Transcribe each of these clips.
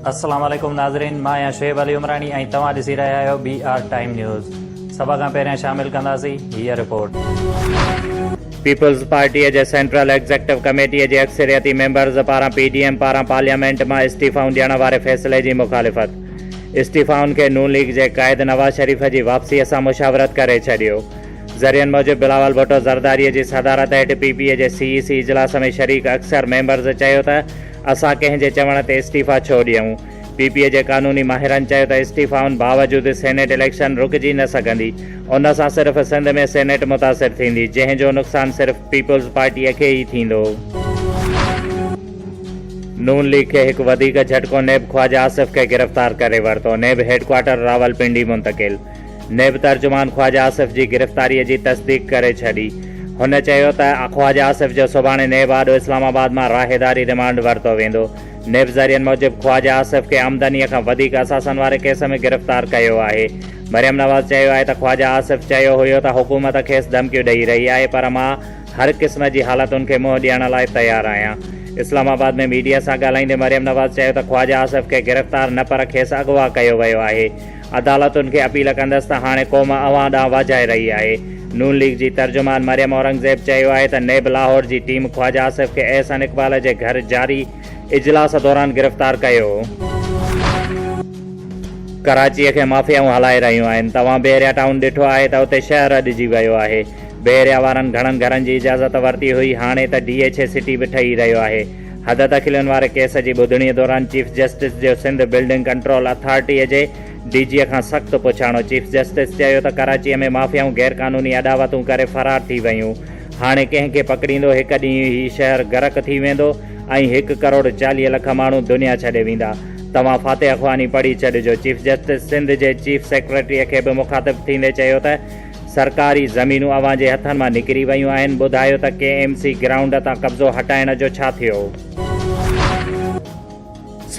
السلام عليڪم ناظرين مان آهيان شعيب علي عمراڻي ۽ توهان ڏسي رهيا آهيو بي آر ٽائيم نيوز سڀ کان پهريان شامل ڪنداسين هيء رپورٽ. پيپلز پارٽيء جي سينٽرل ايگزيڪٽو ڪميٽيء جي اڪثريتي ميمبرز پاران پي ڊي ايم پاران پارليامينٽ مان استعيفائون ڏيڻ واري فيصلي جي مخالفت، استعيفائن کي نون ليگ جي قائد نواز شريف جي واپسيء سان مشاورت ڪري ڇڏيو. ذريعن موجب بلاول ڀٽو زرداري جي صدارت هيٺ پي پي جي سي اي سي اجلاس ۾ شريڪ اڪثر ميمبرز چيو ته اسان ڪنهن جي چوڻ تي استعيفا ڇو ڏيون؟ پي پي جي قانوني ماهرن چيو ته استعيفائن باوجود سينيٽ اليڪشن رڪجي نه سگهندي، ان سان صرف سنڌ ۾ سينيٽ متاثر ٿيندي، جنهن جو نقصان صرف پيپلز پارٽيء کي ئي ٿيندو. نون ليگ کي هڪ وڌيڪ جهٽڪو، نيب خواجه آصف کي گرفتار ڪري ورتو، نيب هيڊڪوارٽر راولپنڊي منتقل. نيب ترجمان خواجه آصف جي گرفتاري جي تصديق ڪري ڇڏي. هن چيو ته خواجه آصف جو سڀاڻي نيب آڏو اسلام آباد مان راهداري رمانڊ ورتو ويندو. نيب ذريعن موجب خواجه آصف کي آمدني کان وڌيڪ اثاثن واري ڪيس ۾ گرفتار ڪيو آهي. مريم نواز چيو آهي ته خواجه آصف چيو هيو ته حڪومت کيس ڌمڪيون ڏئي رهي آهي پر مان هر قسم جي حالتن کي منهن ڏيڻ لاء تيار آهيان. اسلام آباد ۾ ميڊيا سان ڳالهائيندي مريم نواز چيو ته خواجه آصف کي گرفتار نه پر کيس اغوا ڪيو ويو آهي. عدالتن کي اپيل ڪندس ته هاڻي قوم اوهان ڏانهن واجهائي رهي آهي. نون ليگ جي ترجمان مريم اورنگزيب چيو آهي ته نيب لاهور جي ٽيم خواجه آصف کي احسن اقبال جي گهر جاري اجلاس دوران گرفتار ڪيو. ڪراچيء کي مافيائون هلائي رهيون آهن، توهان بحريا ٽائون ڏٺو آهي ته اتي شهر اڏجي ويو آهي، بحريا وارن گهڻن گهرن جي اجازت ورتي هئي، هاڻي ته ڊي ايڇ اي سٽي به ٺهي رهيو آهي. حد دخلين واري ڪيس جي ٻڌڻي دوران چيف جسٽس جو سنڌ بلڊنگ ڪنٽرول اٿارٽيء جي ڊي جي کان سخت پڇاڻو، چيف جسٽس چيو ته ڪراچيء ۾ مافيائون غيرقانوني اڏاوتون ڪري فرار ٿي ويون، هاڻي ڪنهن کي پڪڙيندو، هڪ ڏينهن هي شهر غرق ٿي ويندو ۽ هڪ ڪروڙ 40 لک ماڻهو دنيا ڇڏي ويندا، توهان فاتحه خواني پڙهي ڇڏجو، چيف جسٽس سنڌ جي چيف سيڪريٽريء کي به مخاطب ٿيندي چيو ته سرڪاري زمينون اوهان جي هٿن مان نڪري ويون آهن، ٻڌايو ته ڪي ايم سي گرائونڊ تان قبضو هٽائڻ جو ڇا ٿيو؟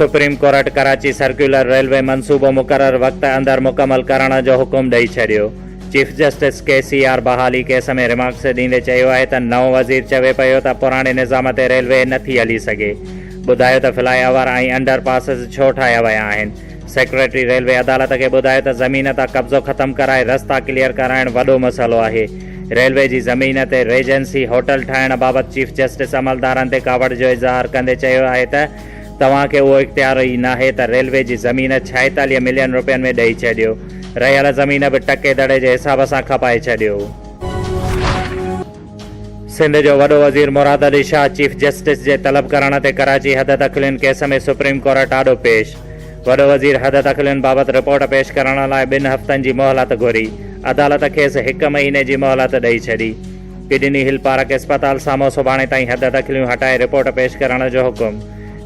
Supreme court Karachi circular railway منصوبو مقرر وقت اندر مڪمل ڪرڻ جو حڪم ڏئي ڇڏيو. Chief justice K C R بحالي ڪيس ۾ ريمارڪس ڏيندي چيو آهي ته نئون وزير چوي پيو ته پراڻي نظام تي ريلوي نه ٿي هلي سگهي، ٻڌايو ته فلائي اوور ۽ انڊر پاسز ڇو ٺاهيا ويا آهن؟ سيڪريٽري ريلوي عدالت کي ٻڌايو ته زمين تان قبضو ختم ڪرائي رستا ڪليئر ڪرائڻ وڏو مسئلو آهي، ريلوي جي زمين تي ريجنسي هوٽل ٺاهڻ بابت چيف جسٽس عملدارن تي ڪاوڙ جو اظهار ڪندي چيو آهي ته توهان کي اهو اختيار ئي ناهي ته ريلوي جي زمين 46 ملين رپين ۾ ڏئي ڇڏيو، رهيل زمين به ٽڪي دڙي جي حساب سان کپائي ڇڏيو. سنڌ جو وڏو وزير مراد علي شاهه چيف جسٽس جي طلب ڪرڻ تي ڪراچي حد دخلين ڪيس ۾ سپريم ڪورٽ آڏو پيش، وڏو وزير حد دخلين بابت رپورٽ پيش ڪرڻ لاء ٻن هفتن جي مهلت گهري، عدالت کيس هڪ مهيني جي مهلت ڏئي ڇڏي. ڪڊني هل پارڪ اسپتال سامهون سڀاڻي تائين حد دخليون هٽائي رپورٽ پيش ڪرڻ جو حڪم.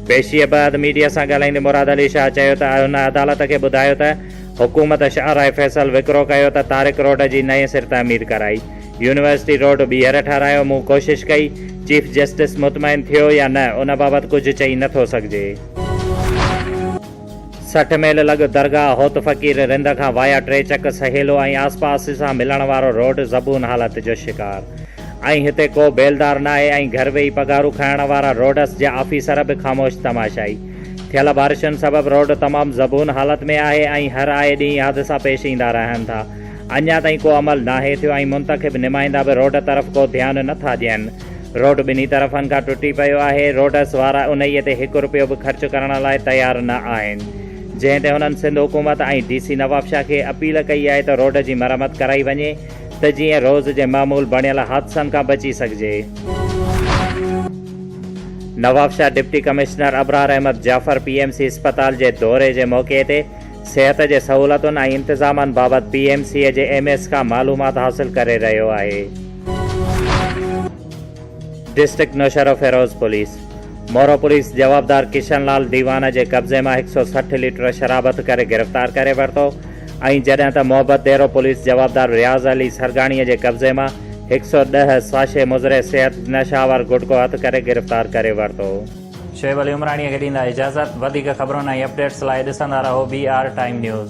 پيشيء بعد ميڊيا سان ڳالهائيندي مراد علي شاهه چيو ته هن عدالت کي ٻڌايو ته حڪومت شاهراهه فيصل وڪرو ڪيو ته طارق روڊ جي نئين سر تعمير ڪرائي، يونيورسٽي روڊ ٻيهر ٺهرايو، مون ڪوشش ڪئي، چيف جسٽس مطمئن ٿيو يا نه ان بابت ڪجهه چئي نه ٿو سگهجي. 60 ميل لڳ درگاهه هوت فقير رند کان وايا ٽي چڪ سهيلو ۽ آس پاس سان ملڻ وارو روڊ زبون حالت جو شڪار ۽ هتي ڪو بيلدار ناهي ۽ گهر ويهي پگهارون کائڻ وارا روڊس جا آفيسر به خاموش تماشائي ٿيل بارشن سبب روڊ تمام زبون حالت ۾ آهي ۽ هر آئي ڏينهن حادثا پيش ايندا رهن ٿا. اڃا تائين ڪو عمل ناهي ٿيو ۽ منتخب نمائندا به روڊ طرف ڪو ڌيان نه ٿا ڏين. روڊ ٻنهي طرفن کان ٽٽي پيو آهي، روڊس وارا انهيء تي هڪ رپيو به خرچ ڪرڻ لاء تيار نه آهن. جنهن تي هنن سنڌ حڪومت ۽ ڊي سي نوابشاهه کي اپيل ڪئي آهي ته روڊ جي مرمت ڪرائي وڃي ته جيئن روز جي معمول بڻيل حادثن کان بچي سگهجي. Nawabshah deputy commissioner Abrar Ahmed Jafar P M C اسپتال جي دوري جي موقعي تي صحت جي سهولتن ۽ انتظامن بابت پي ايم سي جي ايم ايس کان معلومات حاصل ڪري رهيو آهي. District Naushahro Feroze police Moro police جوابدار ڪشن لال ديوان جي قبضي مان 160 ليٽر شراب هٿ ڪري گرفتار ڪري ورتو ۽ جڏهن ته محبت ديرو پوليس جوابدار رياض علي سرگاڻي جي قبضي مان 110 ساشي مضر صحت نشا آور گٽڪو هٿ ڪري گرفتار ڪري ورتو. شعيب علي عمراڻيء کي ڏيندا اجازت، وڌيڪ خبرن ۽ اپڊيٽس لاء ڏسندا رهو بي آر ٽائيم نيوز.